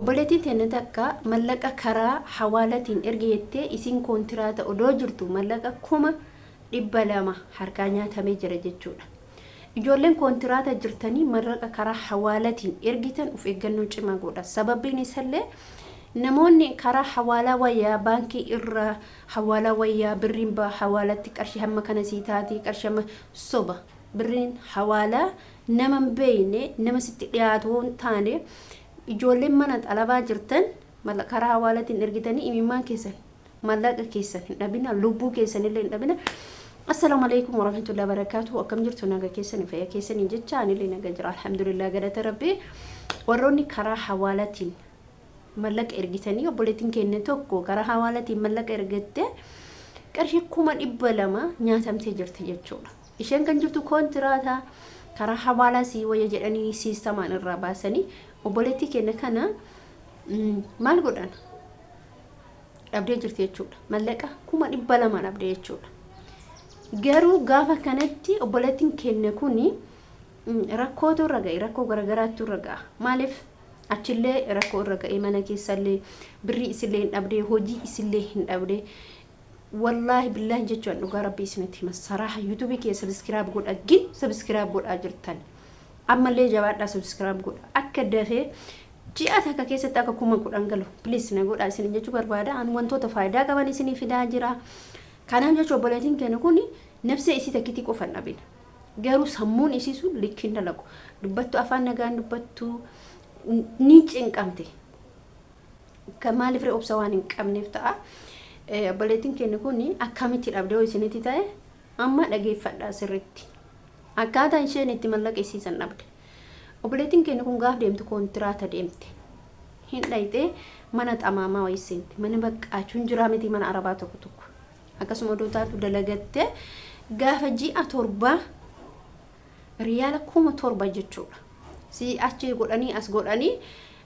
Obboleettiin teenna takka mallaqa karaa hawaalatiin ergi jettee isiin koontiraata odoo jirtu mallaqa 200,000 harkaa nyaatamee jira jechuudha. Ijoolleen koontiraata jirtanii mallaqa karaa hawaalatiin ergitan of eeggannoo cimaa godha. Sababbiin isallee namoonni karaa hawaalaa wayyaa baankii irraa hawaalaa wayyaa birriin ba hawaalatti qarshii hamma kana sii taati qarshii hamma soba birriin hawaalaa nama hin beekne nama sitti dhiyaatu hin taane. Ijoolleen mana xalabaa jirtan karaa hawaalatiin ergitanii imimmaan keessan mallaqa keessan hin dhabina, lubbuu keessan illee hin dhabina. Assalaamu alaikum warahmatullahi wabarakatuh. Akkam jirtu, naga keessan, fayya keessanii jecha anillee naga jira, alhamdulillah, galata rabbii. Warroonni karaa hawaalatiin mallaqa ergitanii, obboleettiin keenya tokko karaa hawaalatiin mallaqa ergatte qarshii 200,000 nyaatamtee jirti jechuudha. Isheen kan jirtu koontiraataa karaa hawaalaa sii wayya jedhanii siistamaan irraa baasanii obboleettii keenya kana maal godhan dhabdee jirti jechuudha. Mallaqa 200,000 dhabdee jechuudha. Garuu gaafa kanatti obboleettiin keenya kuni rakkootu irra ga'e, rakkoo garagaraattu irra ga'a. Maaliif achillee rakkoo irra ga'e, mana keessallee birrii isillee hin dhabdee, hojii isillee hin dhabdee. Wallaahi billaahi jechuun dhugaa rabbii isinitti hima. Saraaha yuutuubii kee subscribe godha, gin subscribe godhaa jirtan. Ammallee jabaadhaa, subscribe godha. Akka dafee ji'a takka keessatti akka 10,000 galu please na godhaa isin jechuu barbaada. An wantoota faayidaa qaban isinii fidaa jira. Kanaaf jecha obboleettiin keenya kun nafsee isii takkitii qofa hin dhabin. Garuu sammuun isii sun likki hin dalagu. Dubbattu afaan nagaan dubbattu ni cinqamte. Kan maaliif ree obsa waan hin qabneef ta'a. Obboleettiin keenya kun akkamitti dhabdee yoo isinitti ta'e amma dhageeffadhaa sirriitti. Akkaataa isheen itti mallaqa isiisan dhabde. Obboleettiin keenya kun gaaf deemtu koontiraata deemte. Hin dhayxee mana xamaamaa wayii seente. Mana baqqaachuun jiraa miti, mana arabaa tokko tokko. Akkasuma odoo taatu dalagattee gaafa ji'a 7 riyaala 7,000 jechuudha. Si achi godhanii as godhanii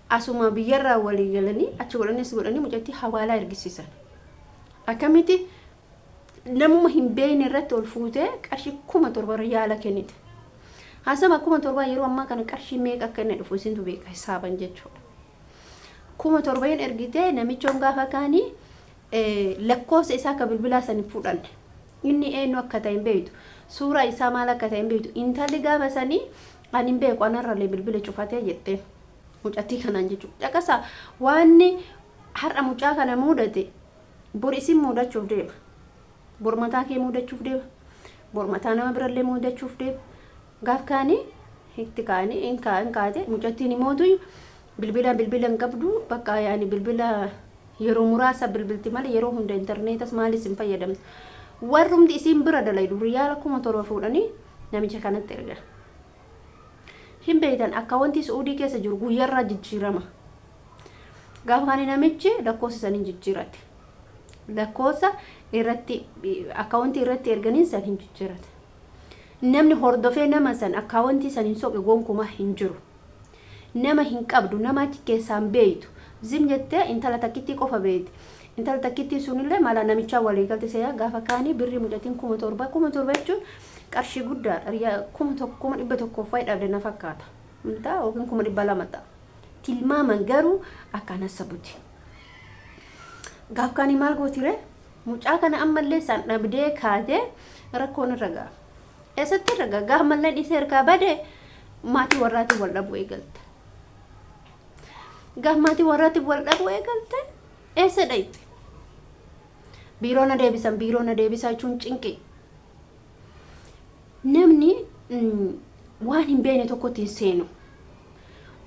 asuma biyyarraa walii galanii achi godhanii as godhanii mucattii hawaalaa ergisiisan. Akkamitti namuma hin beekne irratti ol fuutee qarshii 7,000 riyaala kennite. Haasaba 7,000 yeroo ammaa kana qarshii meeqa akka inni dhufu isintu beeka hisaaban jechuudha. 7,000 hin ergitee namichoon gaafa kaanii lakkoofsa isaa akka bilbilaa san hin fudhanne. Inni eenyu akka ta'e hin beektu. Suuraa isaa maal akka ta'e hin beektu. Intalli gaafa sanii ani hin beeku, anarrallee bilbila cufatee jettee. Mucattii kanaan jechuudha. Caqasaa, waanni har'a mucaa kana muudate bor isin muudachuuf deema. Bor mataa kee muudachuuf deema. Bor mataa nama birallee muudachuuf deema. Gaaf kaanii itti kaanii hin kaate mucattiin imootu bilbila bilbila hin qabdu, bakka yaani bilbila yeroo muraasa bilbilti malee yeroo hunda intarneetas maalis hin fayyadamtu. Warrumti isiin bira dalaydu riyaala 7,000 fuudhanii namicha kanatti ergan. Hin beektan, akkaawwantii Su'uudii keessa jiru guyyarraa jijjiirama. Gaafa kaanii namichi lakkoofsa saniin jijjiirate. Lakkoofsa irratti akkaawwantii irratti erganiin san hin jijjiirate. Namni hordofee nama san akkaawwantii san hin soqe gonkumaa hin jiru. Nama hin qabdu, nama achi keessaan beeytu. Zim jettee intala takkittii qofa beeyti. Intala takkittii sunillee mala namichaa walii galte seeyaa gaafa kaanii birrii mucattiin 7,000, 7,000 jechuun qarshii guddaadha. Riyaa 1,000 100,000 fa'i dhabde na fakkaata. Ta'a yookiin 200,000 ta'a. Tilmaaman garuu akkaan hassabuti. Gaaf kaanii maal gootiree? Mucaa kana ammallee san dhabdee kaatee rakkoon irra ga'a. Eessatti irra ga'a? Gaaf malleen isee harkaa bade maatii warraatiin wal dhabuu eegalte. Gaaf maatii warraatiin wal dhabuu eegalte eessa dhayxe? Biiroo na deebisan, biiroo na deebisaa jechuun cinqi. Namni waan hin beekne tokkotti hin seenu.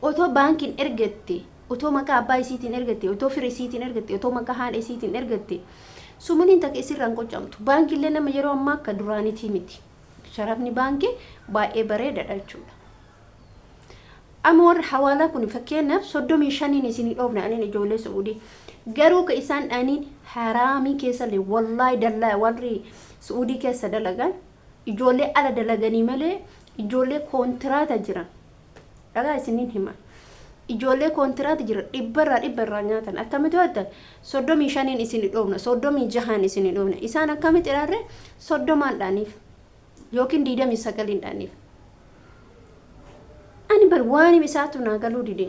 Otoo baankiin ergatte, otoo maqaa abbaa isiitiin ergatte, otoo fira isiitiin ergatte, otoo maqaa haadha isiitiin ergatte, sumuliin takka isirraa hin qocamtu. Baankiillee nama yeroo ammaa akka duraanitii miti. Sharafni baankii baay'ee bareedaadha jechuudha. Amma warri hawaalaa kun fakkeenyaaf 35n isinii dhoofne aniin ijoollee Su'uudii. Garuu ka isaan dhaniin haraamii keessallee wallaahi dallaa warri Su'uudii keessa dalagan ijoollee ala dalaganii malee ijoollee koontiraata jiran. Dhagaa isiniin hima. Ijoollee koontiraata jiran dhibbarraa dhibbarraa nyaatan akkamitti hojjetan 35n isinii dhoofna, 36n isinii dhoofna, isaan akkamitti ilaalle 30n dhaniif yookiin 29n dhaniif. Ani bar waan isaatu naa galuu dide.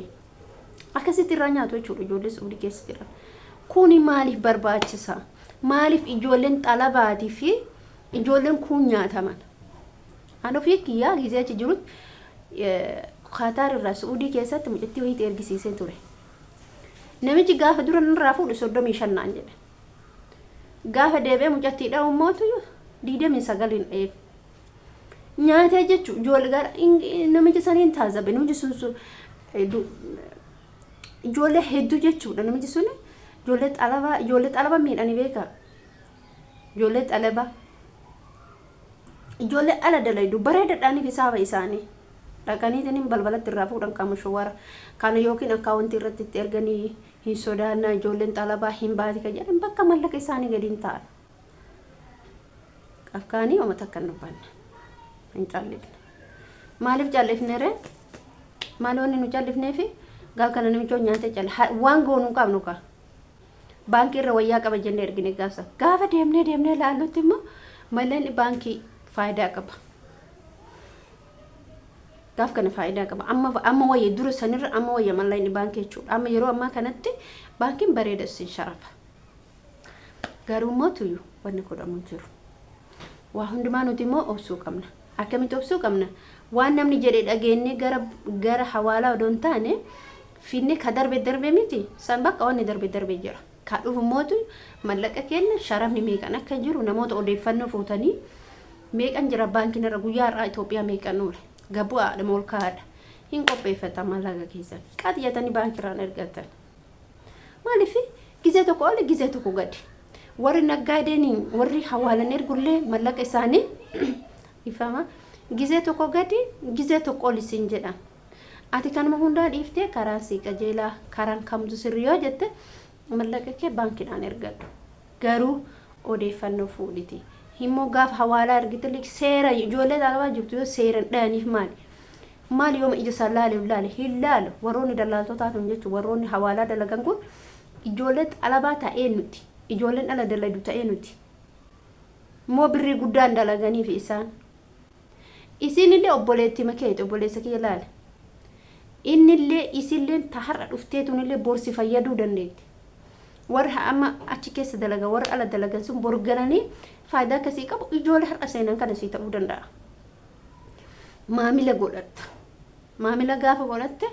Akkasitti irraa nyaatu jechuudha ijoollee Suudii keessa jiran. Kuni maaliif barbaachisa? Maaliif ijoolleen xalabaatii fi ijoolleen kun nyaataman? An ofii kiyyaa gizee achi jirutti Qaataar irraa Su'uudii keessatti mucattii wayiitti ergisiisee ture. Namichi gaafa dura narraa fuudhu 35 naan jedhe. Gaafa deebi'ee mucattii dha'u mootu 29 hin dha'eef. Nyaatee jechuun ijoollee gara namicha saniin taazabe, namichi sun ijoollee hedduu jechuudha. Namichi sun ijoollee xalabaa, ijoollee xalaba miidhanii beekaa, ijoollee xalabaa, ijoollee ala dalaydu bareedadhaaniif hisaaba isaanii dhaqaniitiin balbalatti irraa fuudhan qaama showara kana yookiin akkaawuntii irratti itti erganii. Hin sodaannaa, ijoolleen xalabaa hin baati kan jedhan bakka mallaqa isaanii gadi hin ta'an. Afkaanii oma takka hin dubbanne. Hin callifne. Maaliif callifne ree? Maali wanni nu callifneefi? Gaaf kana namichoo nyaatee calla. Waan goonu hin qabnu kaa. Baankii irra wayyaa qaba jennee ergine gaafsa. Gaafa deemnee deemnee laallutti immoo malleen baankii faayidaa qaba. Gaaf kana faayidaa qaba. Amma amma wayya, dura sanirra amma wayya mallayni baankii jechuudha. Amma yeroo ammaa kanatti baankiin bareeda isin sharafa. Garuu immoo tuyyu wanni godhamu hin jiru. Waa hundumaa nuti immoo obsuu qabna. Akkamitti obsuu qabna? Waan namni jedhe dhageenyee gara gara hawaalaa odoo hin taane finne ka darbe darbe miti. San bakka wanni darbe darbe jira. Ka dhufu mootu mallaqa keenya sharafni meeqan akka jiru namoota odeeffannoo fuutanii, meeqan jira baankiin irra, guyyaa har'aa Itoophiyaa meeqan oole, gabu'aadha moo ol ka'aadha, hin qopheeffatan mallaqa keessan qaxiyatanii baankiirraan ergatan. Maaliif gizee tokko oli, gizee tokko gadi? Warri naggaadeen, warri hawaalan ergullee mallaqa isaanii ifama gizee tokko gadi, gizee tokko oli siin jedhan. Ati kanuma hundaa dhiiftee karaan sii qajeelaa, karaan kamtu sirrii yoo jette, mallaqa kee baankiidhaan ergadhu. Garuu odeeffannoo fuudhiti. Immoo gaafa hawaalaa ergite seera ijoollee xaalabaa jirtu yoo seeran dhayaniif maali? Maali yooma ija isaan laale hin laale hin laalu. Warroonni dallaaltotaa tun jechuun warroonni hawaalaa dalagan kun ijoollee xalabaa ta'ee nuti, ijoolleen dhala dalagdu ta'ee nuti. Immoo birrii guddaan dalaganiif isaan. Isiinillee obboleettima keeti, obboleessa kiyya laale. Innillee isilleen ta har'a dhuftee tunillee bor si fayyaduu dandeetti. Warri amma achi keessa dalagan, warri ala dalagan sun bor galanii faayidaa akkasii qabu ijoollee har'a seenan kana sii ta'uu danda'a. Maamila godhatta. Maamila gaafa godhatte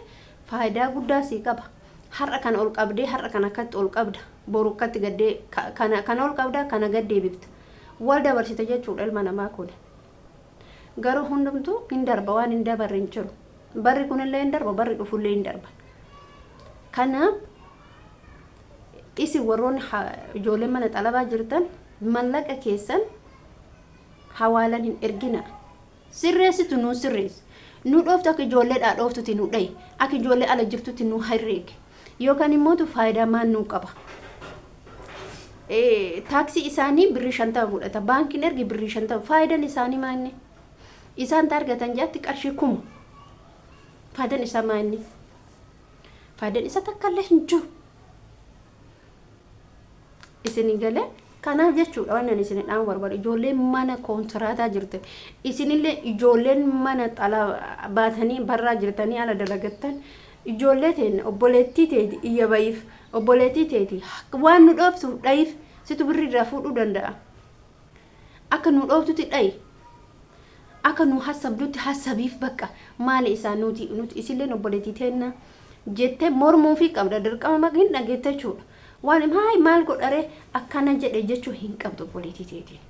faayidaa guddaa sii qaba. Har'a kana ol qabdee, har'a kana akkatti ol qabda. Boru akkatti gaddee kana kana ol qabda, kana gad deebifta. Wal dabarsita jechuudha ilma namaa kun. Garuu hundumtuu hin darba, waan hin dabarre hin jiru. Barri kunillee hin darba, barri dhufullee hin darba. Kanaaf isin warroonni ijoollee mana xalabaa jirtan mallaqa keessan hawaalan hin ergina. Sirreessitu nuu sirreessi. Nu dhooftu akka ijoolleedhaa dhooftuti nu dhayi. Akka ijoollee ala jirtutti nu herreegi. Yookaan immootu faayidaa maal nuu qaba? Taaksii isaanii birrii 50 fudhata. Baankiin ergi birrii 50. Faayidaan isaanii maanni? Isaan ta argatan jaatti qarshii 1000. Faayidaan isaa maanni? Faayidaan isa takka illee hin jiru. Isin galee? Kanaaf jechuudha waan ani isin dhaamu barbaadu, ijoolleen mana koontiraataa jirte, isinillee ijoolleen mana xala baatanii barraa jirtanii ala dalagattan, ijoollee teenne, obboleettii teeti iyya ba'iif, obboleettii teeti waan nu dhooftuuf dhayiif, situ birrii irraa fuudhuu danda'a. Akka nu dhooftutti dhayi, akka nu hassabdutti hassabiif. Bakka maali isaa nuti isilleen obboleettii teenna jettee mormuufii qabda. Dirqama maqa hin dhageette jechuudha. Waan haay maal godhare akkana jedhe jechuu hin qabdu obboleettii teetiin.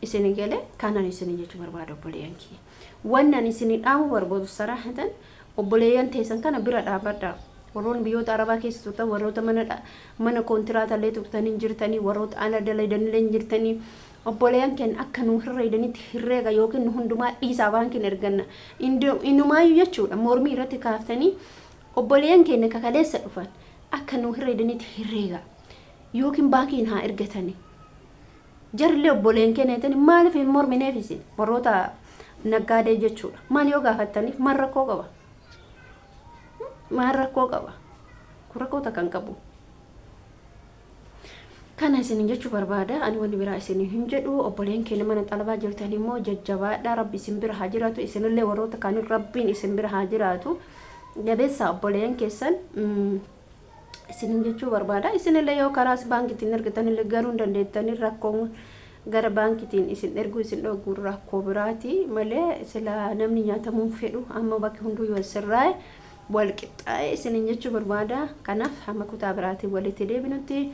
Isin galee? Kanan isin jechuu barbaada, obboleeyyan kiyya, wanni ani isin dhaamu barbaadu saraahatan obboleeyyan teessan kana bira dhaabadha. Warroonni biyyoota arabaa keessa turtan, warroota mana koontiraatallee turtanii jirtanii, warroota ala dalaganillee jirtanii, obboleeyyan keenya akka nu herreedanitti herreega yookiin nu hundumaa dhiisaa baankiin erganna inumaayyuu jechuudha. Mormii irratti kaaftanii obboleeyyan keenya kakaleessa dhufan akka nu herreedanitti herreega yookiin baankiin haa ergatanii. Jarrillee obboleen keenya jetanii maaliif hin mormineef isin warroota naggaadee jechuudha? Maal yoo gaafattaniif maal rakkoo qaba? Maal rakkoo qaba? Kun rakkoo takka hin qabu. Kana isin jechuu barbaada. Ani wanni biraa isin hin jedhu. Obboleen keenya mana xalabaa jirtan immoo jajjabaadha. Rabbi isin bira haa jiraatu. Isinillee warroota kaaniin rabbiin isin bira haa jiraatu. Jabeessaa obboleeyyan keessan isinin jechuu barbaada. Isinillee yoo karaa baankiitiin ergitanillee garuu hin dandeettanii, rakkoon gara baankiitiin isin erguu isin dhoogu rakkoo biraati malee sila namni nyaatamuun fedhu. Amma bakki hunduu yoo sirraa'e wal qixxaa'e isinin jechuu barbaada. Kanaaf hamma kutaa biraatiin walitti deebinutti,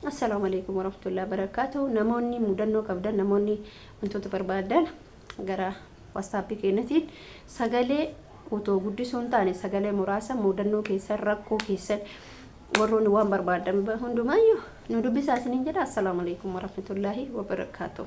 assalaamu alaikum warahmatullahi wabarakaatu. Namoonni mudannoo qabdan, namoonni wantoota barbaadan, gara WhatsAppii keenyatiin sagalee otoo guddisuu hin taane sagalee muraasa mudannoo keessan, rakkoo keessan, warroonni waan barbaadan hundumaayyuu nu dubbisaa isiniin jedha. Assalaamu alaikum warahmatullaahi wabarakaatu.